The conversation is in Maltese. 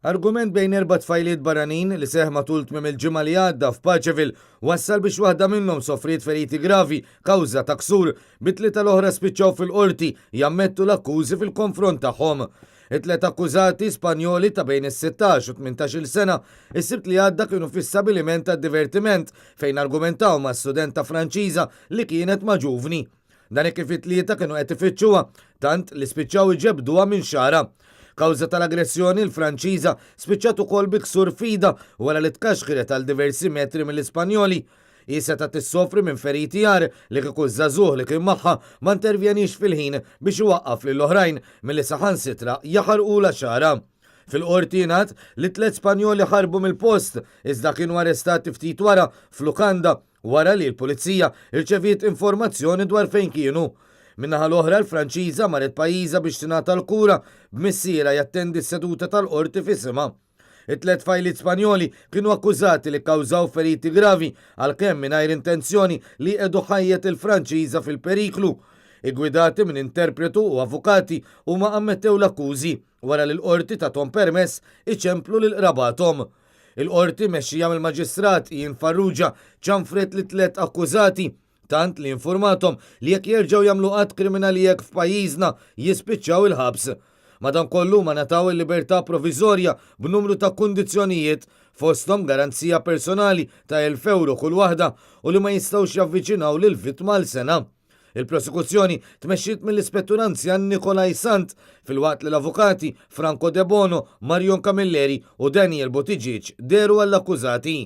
Argument bejn erba' tfajliet barranin li seħħ matul tmiem il-ġimgħa li għadda f'Paceville wassal biex waħda minnhom sofriet feriti gravi kawża ta' ksur, bit-tlieta l-oħra spiċċaw fil-Qorti jammettu l-akkużi fil-konfront tagħhom. It-tliet akkużati, Spanjoli ta' bejn is-sittax u tmintax-il sena, is-Sibt li għadda kienu fi stabiliment tad-divertiment fejn argumentaw ma' studenta Franċiża li kienet ma' ġuvni. Dan hekk kif it-tlieta kienu qed ifittxuha, tant li spiċċaw iġebbduha minn xagħarha. Kawża tal-aggressjoni, il-Franċiża spiċċat ukoll bi ksur f'idha wara li tkaxkret għal diversi metri mill-Ispanjoli. Hi setgħet issofri minn feriti agħar li kieku ż-żagħżugħ li kien magħha ma intervjenix fil-ħin biex iwaqqaf lill-oħrajn milli saħansitra jaħarqulha xagħarha. Fil-Qorti jingħad li t-tliet Spanjoli ħarbu mill-post iżda kienu arrestati ftit wara f'lukanda wara li l-Pulizija rċeviet informazzjoni dwar fejn kienu. Min-naħa l-oħra l-Franċiża marret pajjiżha biex tingħata l-kura b'missierha jattendi s-seduta tal-Qorti f'isimha. It-tliet tfajliet Spanjoli kienu akkużati li kkawżaw feriti gravi għalkemm mingħajr intenzjoni li jqiegħdu ħajjet il-Franċiża fil-periklu. Iggwidati minn interpretu u avukati huma ammettew l-akkużi wara li l-Qorti tathom permess iċemplu lil qrabathom. Il-Qorti mmexxija mill-Maġistrat Ian Farrugia ċanfret lit-tlett akkużati, tant li infurmathom li jekk jerġgħu jagħmlu att kriminali hekk f'pajjiżna jispiċċaw il-ħabs. Madankollu huma ngħataw il-libertà proviżorja b'numru ta' kundizzjonijiet, fosthom garanzija personali ta' 1,000 ewro kull waħda u li ma jistgħux javviċinaw lill-vittma għal sena. Il-prosekuzzjoni tmexxiet mill-Ispettur Anzjan Nikolai Sant, filwaqt li l-avukati Franco Debono, Marion Camilleri u Daniel Buttigieg dehru għall-akkużati.